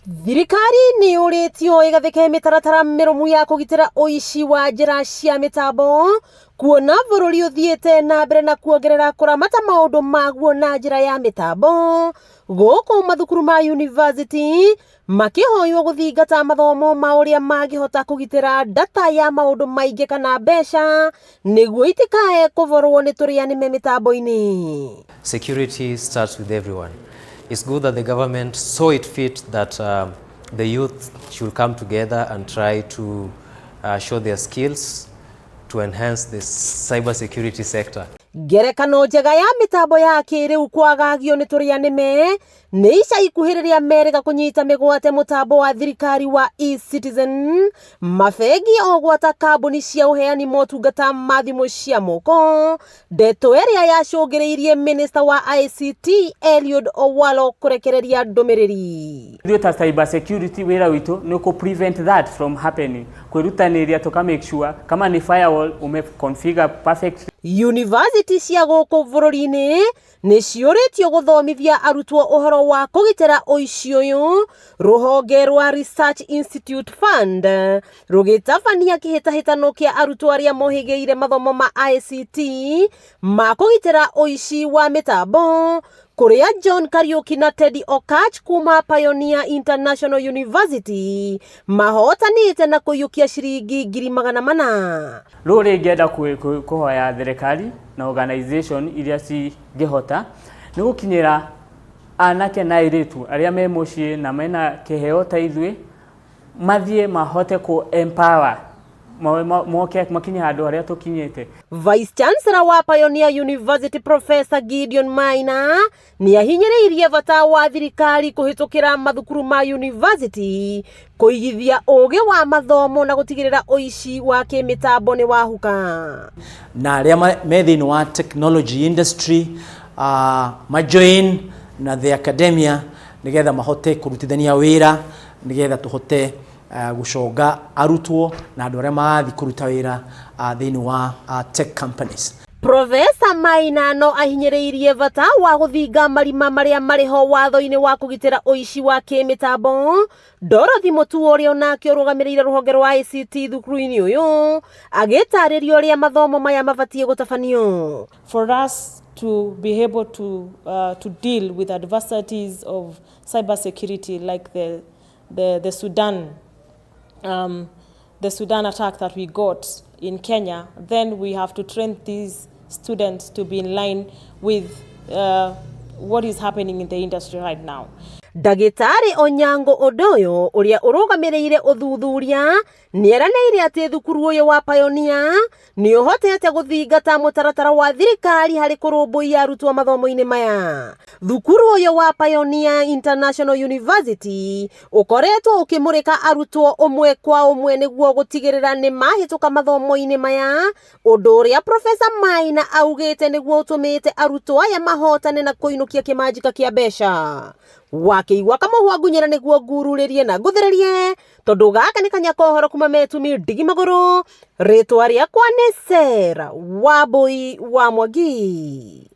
Thirikari nĩ yũrĩtio ĩgathĩke mĩtaratara mĩrũmu ya kũgitĩra ũici wa njĩra cia mĩtambo kuona bũrũri ũthiĩte na mbere na kuongerera kũramata maũndũ maguo na njĩra ya mĩtambo gũkũ mathukuru ma yunivasĩtĩ makĩhoywo gũthingata mathomo ma ũrĩa mangĩhota kũgitĩra data ya maũndũ maingĩ kana mbeca nĩguo itikae kũborwo nĩ tũrĩa nĩme mĩtambo-inĩ. Security starts with everyone. It's good that the government saw it fit that the youth should come together and try to show their skills to enhance the cyber security sector. Ngerekano njega ya mĩtambo ya kĩrĩu kwagagio nĩ tũrĩa nĩme nĩ ica ikuhĩ rĩrĩa merĩga kũnyita mĩgwate mũtambo wa thirikari wa eCitizen, mabengi o gwata kambuni cia ũheani motungata ma thimũ cia moko, ndeto ĩrĩa yacũngĩrĩirie minista wa ICT Eliud Owalo kũrekereria ndũmĩrĩri. Ithuĩ ta cyber security, wĩra witũ nĩ kũ prevent that from happening, kwĩrutanĩria tũka make sure kama ni firewall ume configure perfectly. Yunivasĩtĩ cia gũkũ bũrũri-inĩ nĩ ciũrĩtio gũthomithia arutwo ũhoro wa kũgitĩra ũici ũyũ, rũhonge rwa Research Institute Fund rũgĩtabania kĩhĩtahĩtano kĩa arutwo arĩa mohĩgĩire mathomo ma ICT ma kũgitĩra ũici wa mĩtambo kũrĩa John Kariuki na Teddy Okach kuma Pioneer International University mahotanĩte na kũiyũkia ciringi 400,000. Rĩu rĩngĩenda kũhoya thirikari na organization iria cingĩhota nĩ gũkinyĩra anake na airĩtu arĩa me mũciĩ na mena kĩheo ta ithuĩ, mathiĩ mahote kũ empower moke makinye handũ harĩa tũkinyĩte. Vice Chancellor wa Pioneer University Professor Gideon Maina nĩ ahinyĩrĩirie bata wa thirikari kũhĩtũkĩra mathukuru ma university kũigithia ũgĩ wa mathomo na gũtigĩrĩra ũici wa kĩmĩtambo nĩ wahuka. Na arĩa me thĩinĩ wa technology industry majoin na the academia nĩgetha mahote kũrutithania wĩra nĩgetha tũhote gũconga arutwo na andũ arĩa marathiĩ kũruta wĩra thĩinĩ wa tech companies. Profesa Maina no ahinyĩrĩirie bata wa gũthinga marima marĩa marĩ ho watho-inĩ wa kũgitĩra ũici wa kĩmĩtambo. Dorothy Mutuo, ũrĩa onake ũrũgamĩrĩire rũhonge rwa ICT thukuru-inĩ ũyũ, agĩtarĩria ũrĩa mathomo maya mabatiĩ gũtabanio. For us to be able to deal with adversities of cybersecurity like the Sudan attack that we got in Kenya, then we have to train these students to be in line with what is happening in the industry right now. Ndagĩtarĩ Onyango Odoyo, ũrĩa ũrũgamĩrĩire ũthuthuria, nĩeranĩire atĩ thukuru ũyũ wa Pioneer nĩ ũhotete gũthingata mũtaratara wa thirikari harĩ kũrũmbũiya arutwo mathomo-inĩ maya. Thukuru ũyũ wa Pioneer International University ũkoretwo ũkĩmũrĩka arutwo ũmwe kwa ũmwe nĩguo gũtigĩrĩra nĩ mahĩtũka mathomo-inĩ maya, ũndũ ũrĩa Profesa Maina augĩte nĩguo ũtũmĩte arutwo aya mahotane na kũinũkia kĩmanjĩka kĩa mbeca. Wakĩigua kamũhwa ngunyĩra nĩguo ngururĩrie na ngũthĩrĩrie, tondũ gaka nĩ kanya kohoro kuma metumi ndigi magũrũ. Rĩtwa rĩakwa nĩ Sarah Wambui wa Mwangi.